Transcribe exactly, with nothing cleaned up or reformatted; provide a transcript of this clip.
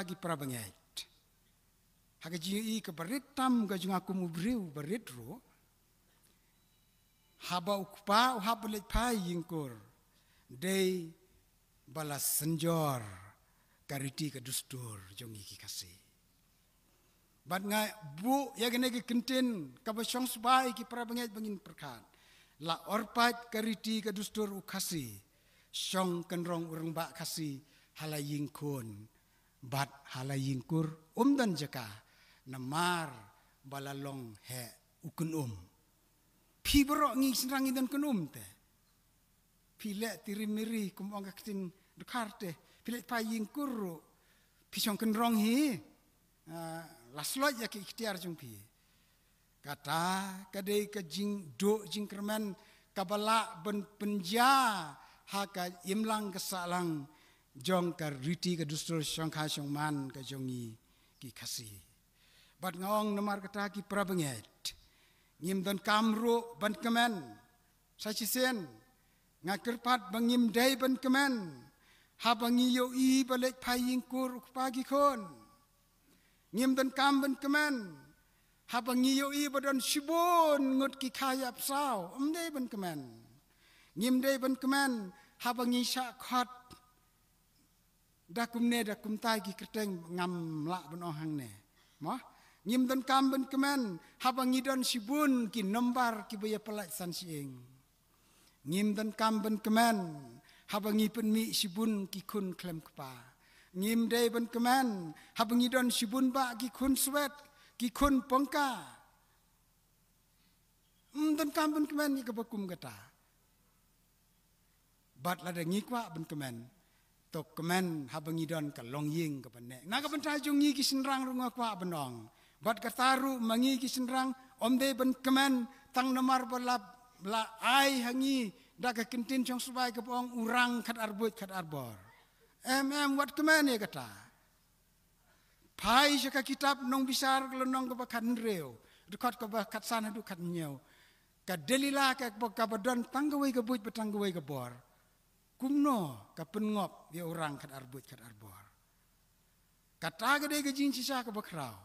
ki para bangeit, ha ka jingïohi kaba rit tam ka jong nga kum u briew ba rit ruh, haba u kpa u hap ban leit phai ïingkur, dei ba la synjor ka riti ka dustur jong ngi ki Khasi. Bad nga buh ïa kane ka kyntien kaba shong sbai ki para bangeit ba ngin pyrkhat. La orpait ka riti ka dustur u Khasi, shong kynrong u rangbah Khasi ha la ïingkhun bad ha la ïingkur, um don jaka, namar ba la long heh u kynum. Phi baroh ngi shynrang ngi don kynum te. Phi leh tiri miri, kum ong ka ktien Dkhar te. Phi leit phai ïingkur ruh, phi shong kynrong hi. Ah, la slot ïa ki ikhtiar jong phi. Kata ka dei ka jingduh jingkyrmen kaba lah ban pynjia ha ka imlang ka sahlang jong ka riti ka dustur shongkha shongman ka jong ngi ki Khasi. Bad nga ong namar kata ki para bangeit, ngim donkam ruh ban kmen. Sa shisien, nga kyrpad ba ngim dei ban kmen haba ngi ïohi ba leit phai ïingkur u kpa ki khun. Ngim donkam ban kmen haba ngi ïohi ba don shibun ngut ki kha ïap saw. Ym dei ban kmen. Ngim dei ban kmen haba ngi shah khot da kumne da kumtai ki kyrteng, ngam lah ban ong hangne. Mo? Ngim donkam ban kmen haba ngi don shibun ki nombar kiba ïapyllait san shyieng. Ngim donkam ban kmen haba ngi pynmih shibun ki khun khlem kpa. Ngim dei ban kmen haba ngi don shibun bah ki khun swet, ki khun pongka. Ym donkam ban kmen ïa kaba kum kata. Bad lada ngi kwah ban kmen, to kmen haba ngi don ka longïing kaba neh. Na ka bynta jong ngi ki shynrang ruh nga kwah ban ong, bad kata ruh ma ngi ki shynrang, ym dei ban kmen tang namar ba la, la ai ha ngi da ka kyntien shong sbai kaba ong u rang khat ar buit khat ar bor. Em, em, wat kmen ïa kata. Phai sha ka kitab Nongbishar ka lynnong kaba khathynriew, dkhot kaba khatsan haduh khathynñiew. Ka Delila ka, kaba don tang kawei ka buit bad tang kawei ka bor, kumno ka pynngop ïa u rang khat ar buit khat ar bor. Kata ka dei ka jingshisha kaba khraw.